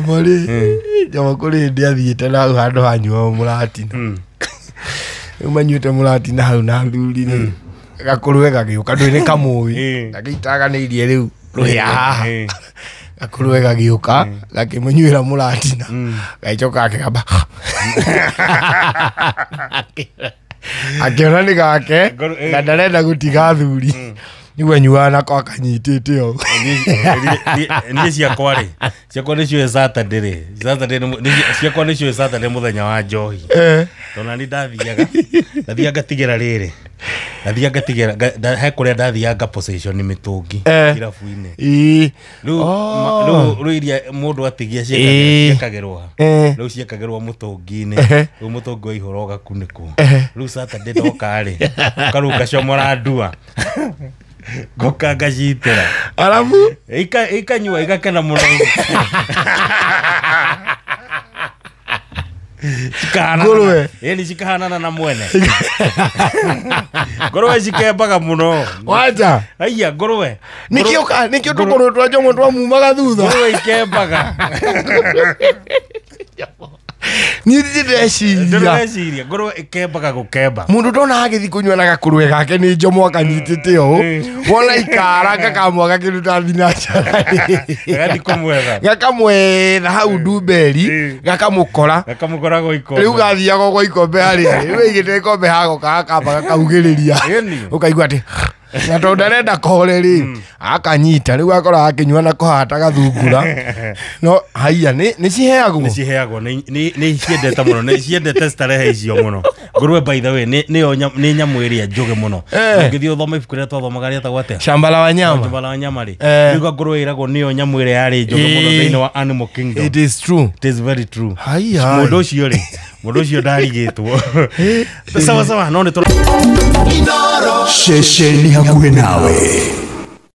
Njomo rĩ, Njomo kũrĩ hĩndĩ athiĩte na hau handũ hanyuao mũratina. Rĩu manyuĩte mũratina hau na athuri rĩ, gakũrwe gagĩũka, ndũĩ nĩ kamũĩ, gagĩitaganĩirie rĩu rũhĩa haha. Gakũrwe gagĩũka gakĩmũnyuĩra mũratina, gagĩcoka gakĩgamba, akĩona nĩ gake na ndarenda gũtiga athuri, nĩguo anyuaga nako akanyitĩte ũũ. Niĩ ciakwa rĩ, ciakwa nĩcio Saturday rĩ, Saturday ciakwa nĩcio Saturday mũthenya wa njohi. Tondũ nani ndathiaga ngatigĩra rĩrĩ, ndathiaga ngatigĩra he kũrĩa ndathiaga nga position mĩtũngi irabu-inĩ. Rĩu rĩu iria mũndũ atigia ciekagĩrwo ha? Rĩu ciekagĩrwo mũtũngi-inĩ. Rĩu mũtũngi waihũra ũgakunĩkwo. Rĩu Saturday ndoka rĩ, karĩu ngacomora ndua, ngoka ngacitĩra. Arabu Ikanyua igakena mũno. Cikahanana. Ngũrwe. Ĩni cikahanana na mwene. Ngũrwe cikembaga mũno. Wacha. Aiya ngũrwe. Nĩkĩo nĩkĩo tũkũrwe twa Njomo twamumaga thutha. Ngũrwe ikembaga. Niĩ ndirĩ ndeciria. Ndĩreciria ngũrwe ikembaga gũkemba. Mũndũ ndona agĩthiĩ kũnyua na gakũrwe gake nĩ Njomo akanyitĩte ũũ, wona ikara gakamwaga kĩndũ ta thinacara. Gagathiĩ kũmwetha. Gakamwetha hau ndumberi, gakamũkora. Gakamũkora gwa ikombe. Rĩu gathiaga gwa ikombe harĩa rĩu aigĩte ikombe hagoka gakamba gakaugĩrĩria. Ũkaigua atĩ na tondũ ndarenda kore rĩ, akanyita rĩu akora akĩnyua na kũhata gathungura. No haiya nĩ ciheagwo. Nĩ ciheagwo, nĩ ciendete mũno, nĩ ciendete starehe icio mũno. Ngũrwe by the way nĩyo nĩ nyamũ ĩrĩa njũgĩ mũno. Ũngĩthiĩ ũthome ibuku rĩrĩa twathomaga rĩetagwo atĩa? Shamba la wanyama. Shamba la wanyama rĩ. Rĩu ngũrwe ĩragwo nĩyo nyamũ ĩrĩa yarĩ njũgĩ mũno thĩinĩ wa Animal Kingdom. It is true. It is very true. Haiya. Mũndũ ũcio rĩ, mũndũ ũcio ndarigĩtwo. Sawa sawa, no nĩ Ceceni hakuhĩ nawe.